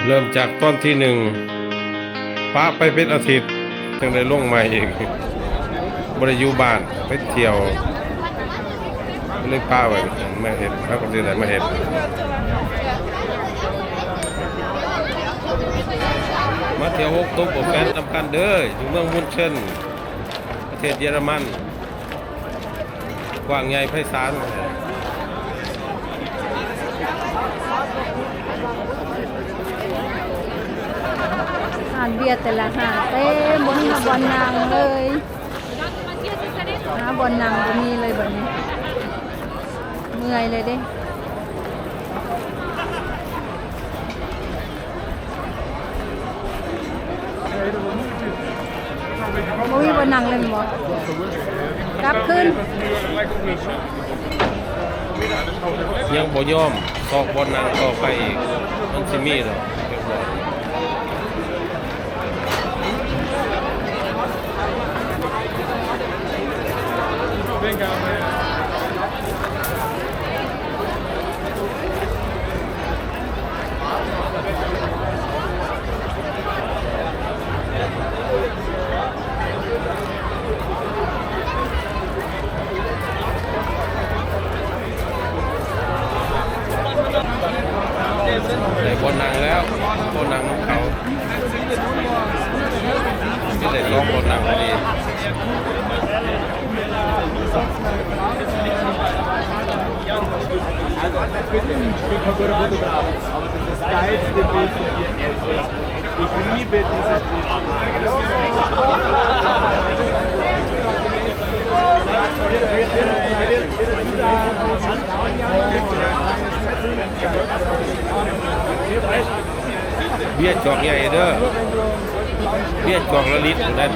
ເລີ່ມຈາກຕອນທີໜຶ່ງ ປະໄປເປັນອາທິດ ຈັ່ງໄດ້ລົງໃໝ່ອີກ. ບໍ່ໄດ້ຢູ່ບ້ານ ໄປທ່ຽວ ເລີຍປະໄວ້ ມາເຮັດ ເຮົາກໍຊິໄດ້ມາເຮັດ. ມາທ່ຽວໂອກໂຕເບີເຟສນຳກັນເດີ ຢູ່ເມືອງມູນເຊີນ ປະເທດເຢຍລະມັນ. ກວ້າງໃຫຍ່ໄພສານ. ຮ້ານເບຍແຕ່ລະຮ້ານເຕັມ ບໍ່ມີບ່ອນນັ່ງເລີຍ. ຫາບ່ອນນັ່ງບໍ່ມີເລີຍບັດນີ້ ເມື່ອຍເລີຍເດ້. ບໍ່ມີບ່ອນນັ່ງເລີຍແມ່ນບໍ່? ກັບຄືນ. ຍັງບໍ່ຍອມຊອກບ່ອນນັ່ງຕໍ່ໄປອີກ ມັນຊິມີດອກ. ໄດ້ບ່ອນນັ່ງແລ້ວ ບ່ອນນັ່ງນຳເຂົາ ຊິໄດ້ສອງບ່ອນນັ່ງພໍດີ. Ich liebe dieses Buch. ເບຍຈອກໃຫຍ່ເດີ ເບຍຈອກລະລິດນັ້ນ.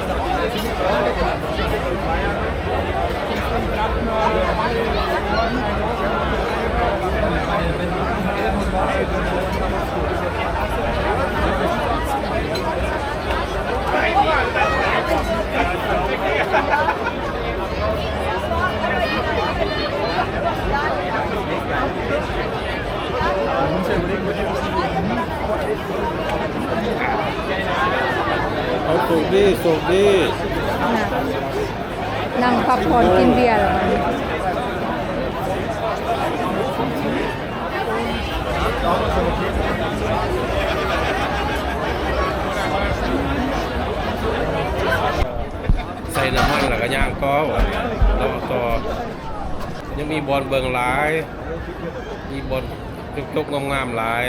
ເອົາ ໂຊກດີ ໂຊກດີ. ນັ່ງພັກຜ່ອນກິນເບຍແລ້ວ. ໃສ່ນ້ຳມັນແລ້ວກໍຍ່າງຕໍ່ ເລາະຕໍ່. ຍັງມີບ່ອນເບິ່ງຫຼາຍ ມີບ່ອນຈົກໆງາມໆຫຼາຍ.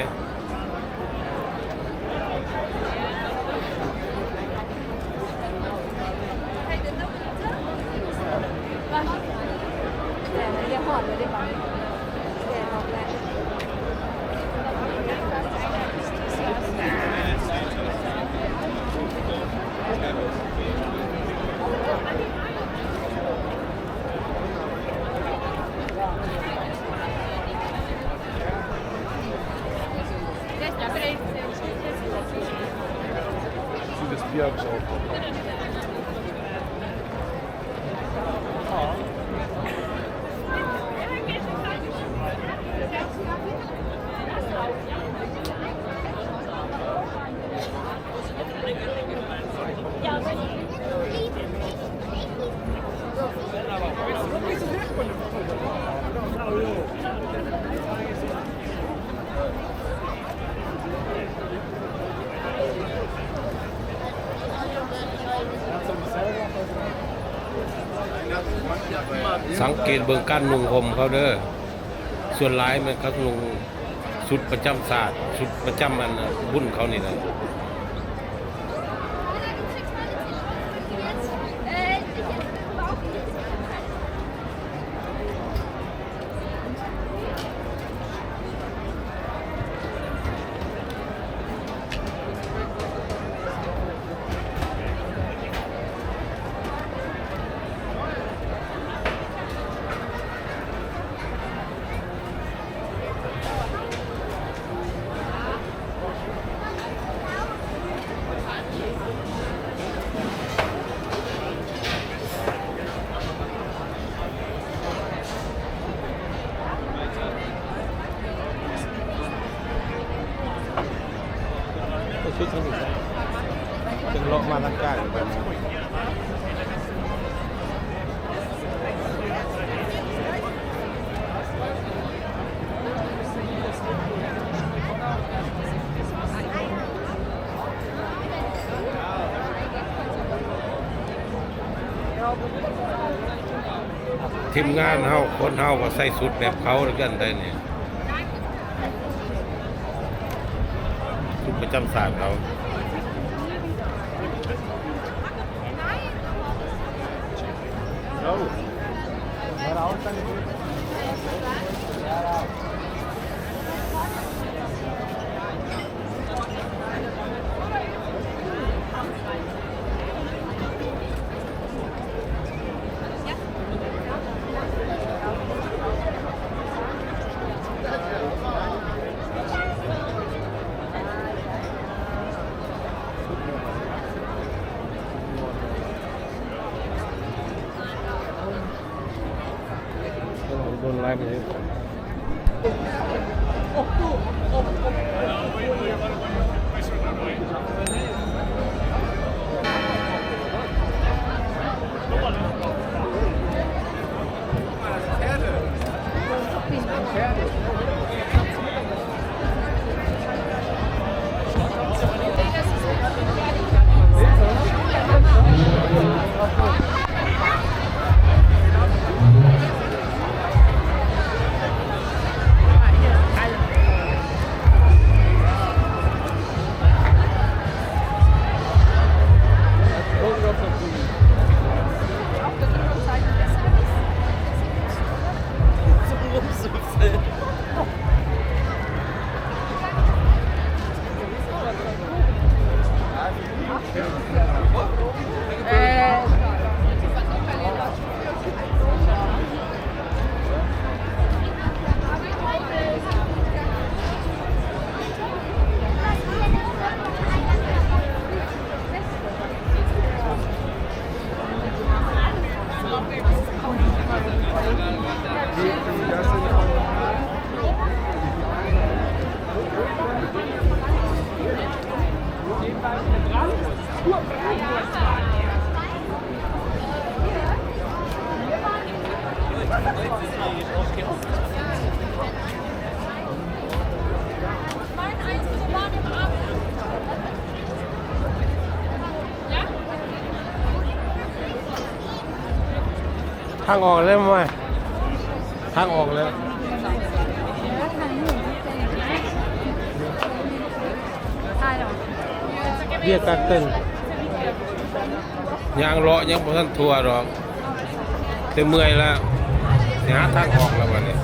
ສັງເກດເບິ່ງການນຸ່ງຫົ່ມເຂົາເດີ. ສ່ວນຫຼາຍແມ່ນເຂົານຸ່ງຊຸດປະຈຳຊາດ ຊຸດປະຈຳອັນບຸນເຂົານີ້ແຫຼະ. ເ ຈັ່ງເລາະມາທາງກາງ. ທີມງານເຮົາ ຄົນເຮົາກໍໃສ່ຊຸດແບບເຂົາຄືກັນໄດ໋ນີ້ ຊຸດປະຈຳຊາດເຂົາ. ໂດນໄລ່ໄປເລີຍ. ທາງອອກແລ້ວ ມາ ທາງອອກແລ້ວ. ເວຍກາກເຕີນ ຍ່າງເລາະຍັງບໍ່ທັນທົ່ວດອກ ແຕ່ເມື່ອຍແລ້ວ ຊິຫາທາງອອກແລ້ວບັດນີ້.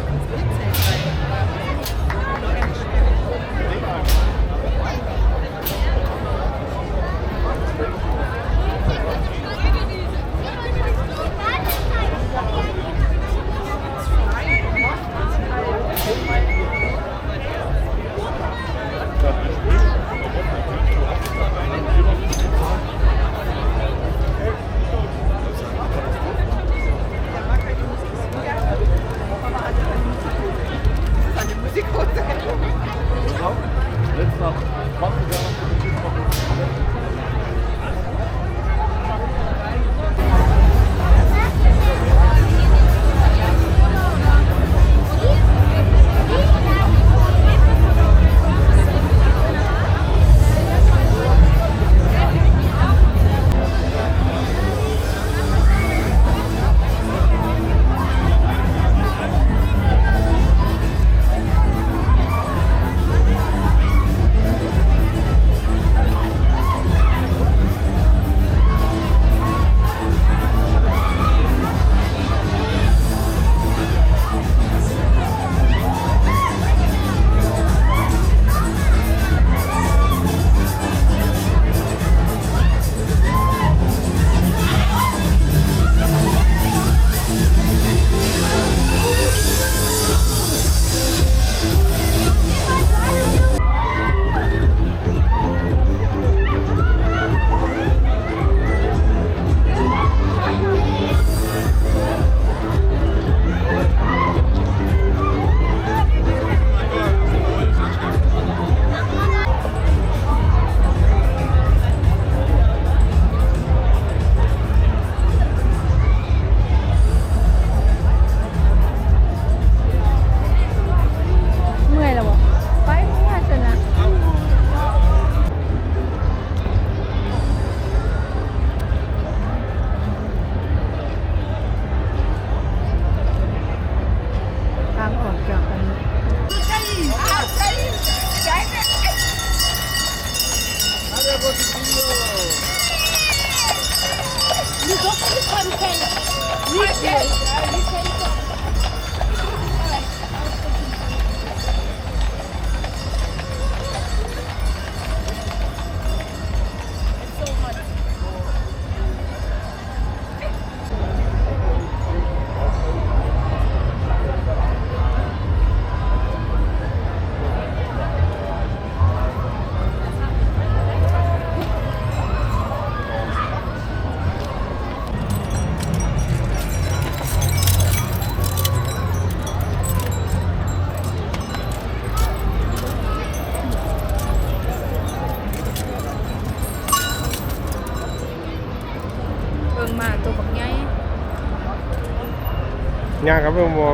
ຍ່າງເຂົ້າໄປບໍ່?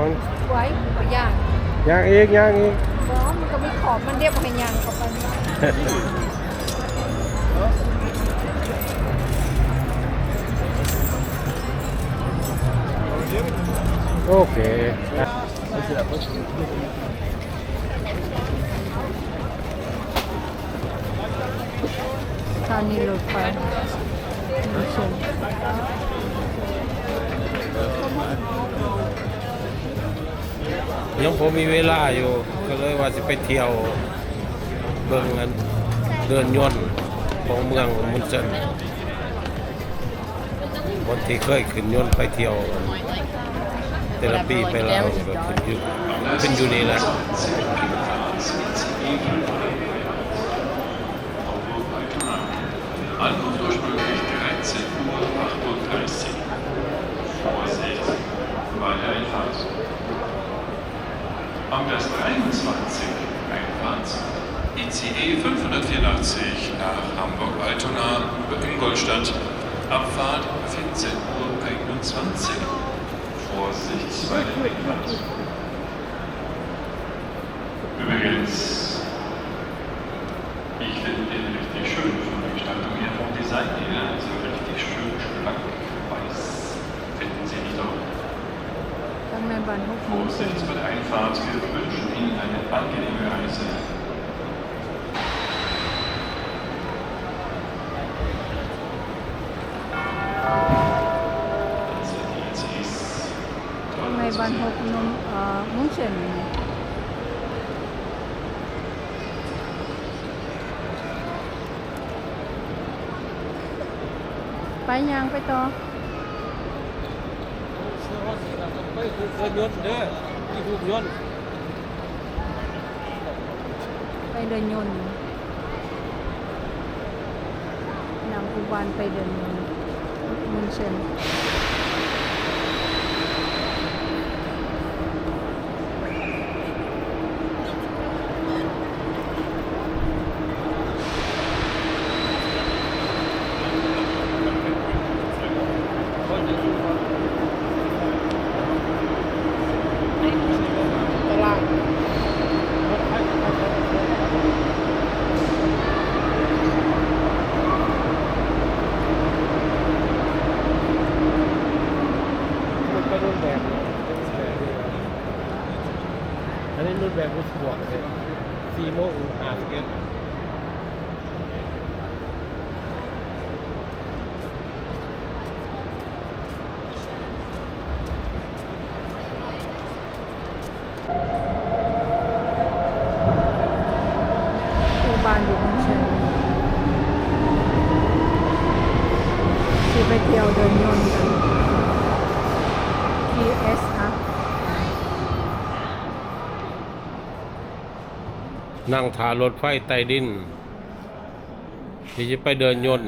ໄວ້ ບໍ່ຍ່າງ ຍ່າງອີກ ຍ່າງອີກ. ບໍ່ ມັນກໍມີຂອບມັນ ດຽວບໍ່ໃຫ້ຍ່າງເຂົ້າໄປ. ໂອເຄ. ສະຖານີລົດໄຟ ຍັງພໍມີເວລາຢູ່ ກໍເລີຍວ່າຊິໄປທ່ຽວເບິ່ງອັນເດີ່ນຍົນຂອງເມືອງມຸນເຊີນ. ຄົນທີ່ເຄີຍຂຶ້ນຍົນໄປທ່ຽວແຕ່ລະປີໄປລາວກໍຂຶ້ນຢູ່ ຂຶ້ນຢູ່ນີ້ແຫຼະ. Ankunft ursprünglich dreizehn Uhr achtunddreißig. Vorsicht bei der Einfahrt. Am Gleis dreiundzwanzig ein Fahrzeug, I C E fünfhundertvierundachtzig nach Hamburg-Altona über Ingolstadt, Abfahrt vierzehn Uhr einundzwanzig. Vorsicht bei der Einfahrt. Übrigens, ich finde den richtig schön von der Gestaltung her, vom Design her, so richtig schön schlank, weiß. Finden Sie nicht auch? Vorsicht bei der Einfahrt, wir wünschen Ihnen eine angenehme Reise. ຂ້າງໃນບ້ານຫົກ ເອີ ມຸນເຊີນ. ໄປ ຍ່າງໄປຕໍ່ ໄປເດີ່ນຍົນເດີ ໄປເດີ່ນຍົນ ນຳຜູ້ບ້ານໄປເດີ່ນຍົນ ມຸນເຊີນ. ອັນນີ້ລົດແບບລົດສະບວກເດ້ ສີ່ໂມງຫ້າສິບເອັດ. ຢູ່ບ້ານຢູ່ເມືອງເຊີງ ຊິໄປທ່ຽວເດີ່ນຍົນກັນ ທີ່ ເອສ ອາ ນັ່ງຖ້າລົດໄຟໃຕ້ດິນ ທີ່ຈະໄປເດີ່ນຍົນ.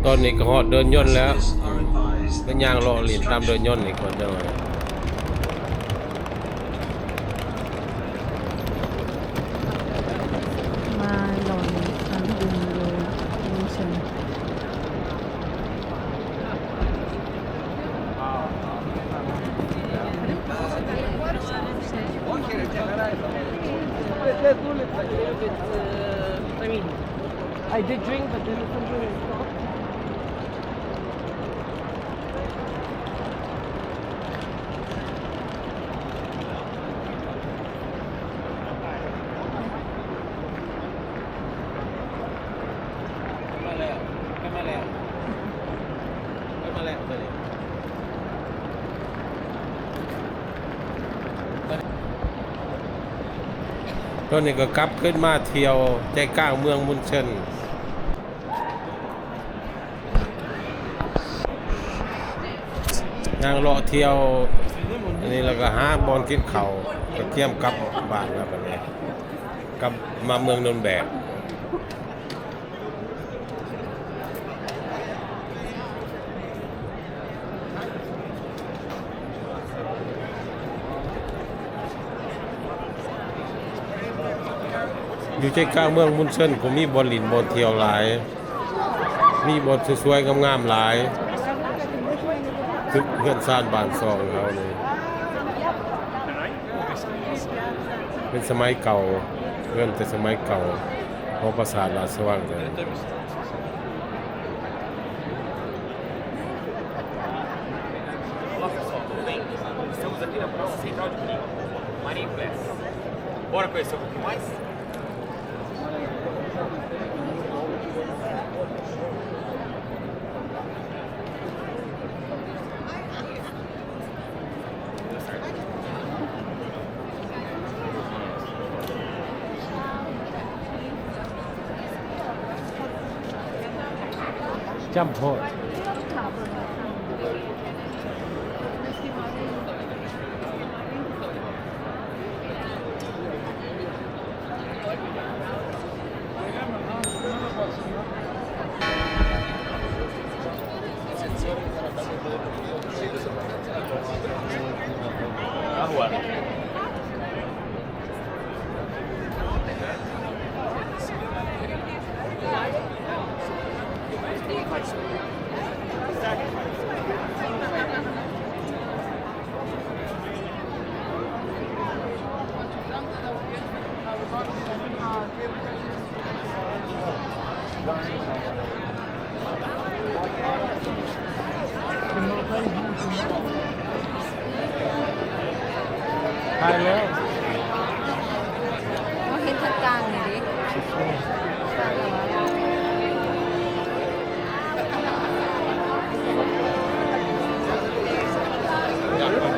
ຕອນນີ້ກໍຮອດເດີ່ນຍົນແລ້ວ ກໍຍ່າງເລາະເລ່ນຕາມເດີ່ນຍົນນີ້ກ່ອນຈັກໜ້ອຍ. ມາລອຍທາງດິນຢູ່ເມືອງເຊີງ. I did drink, but then the ຕອນນີ້ກໍກັບຄືນມາທ່ຽວໃຈກາງເມືອງມຸນເຊີນ ຍ່າງເລາະທ່ຽວອັນນີ້ ແລ້ວກໍຫາບ່ອນກິນເຂົ້າ ກໍກຽມກັບບ້ານແລ້ວບັດນີ້ ກັບມາເມືອງນົນແບກ. ຢູ່ໃຈກາງເມືອງມຸນເຊີນກໍມີບ່ອນຫຼິ້ນບ່ອນທ່ຽວຫຼາຍ ມີບ່ອນສວຍໆງາມໆຫຼາຍ ຕຶກເຮືອນຊານບ້ານຊ່ອງເຮົານີ້ ເປັນສະໄໝເກົ່າ ເຮືອນແຕ່ສະໄໝເກົ່າຂອງປາສາດລາຊະວັງເດີ. Olá, pessoal, tudo bem? Estamos aqui na Praça Central de Coringa, Maria Inglés. Bora conhecer um pouquinho mais? ຈຳໂພດ. ໄປແລ້ວ ເຮົາເຫັນທາງກາງນີ້ເ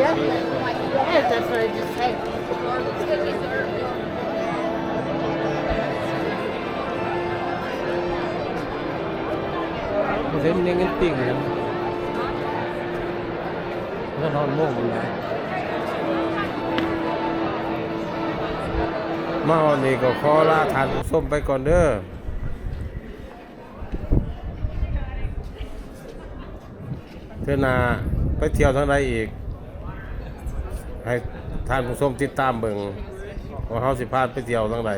ດ້. ບໍ່ເຫັນຍັງກິນປີ້ງຢູ່ ເຮືອນຮອດໂມງພຸ້ນນະ. ມາຮອດນີ້ກໍຂໍລາທ່ານຜູ້ຊົມໄປກ່ອນເດີ. ເທື່ອໜ້າໄປທ່ຽວທາງໃດອີກ ໃຫ້ທ່ານຜູ້ຊົມຕິດຕາມເບິ່ງ ວ່າເຮົາຊິພາໄປທ່ຽວທາງໃດ.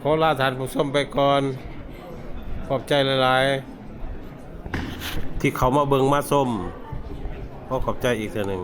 ຂໍລາທ່ານຜູ້ຊົມໄປກ່ອນ. ຂອບໃຈຫຼາຍໆ ທີ່ເຂົ້າມາເບິ່ງມາຊົມ. ຂໍຂອບໃຈອີກເທື່ອໜຶ່ງ.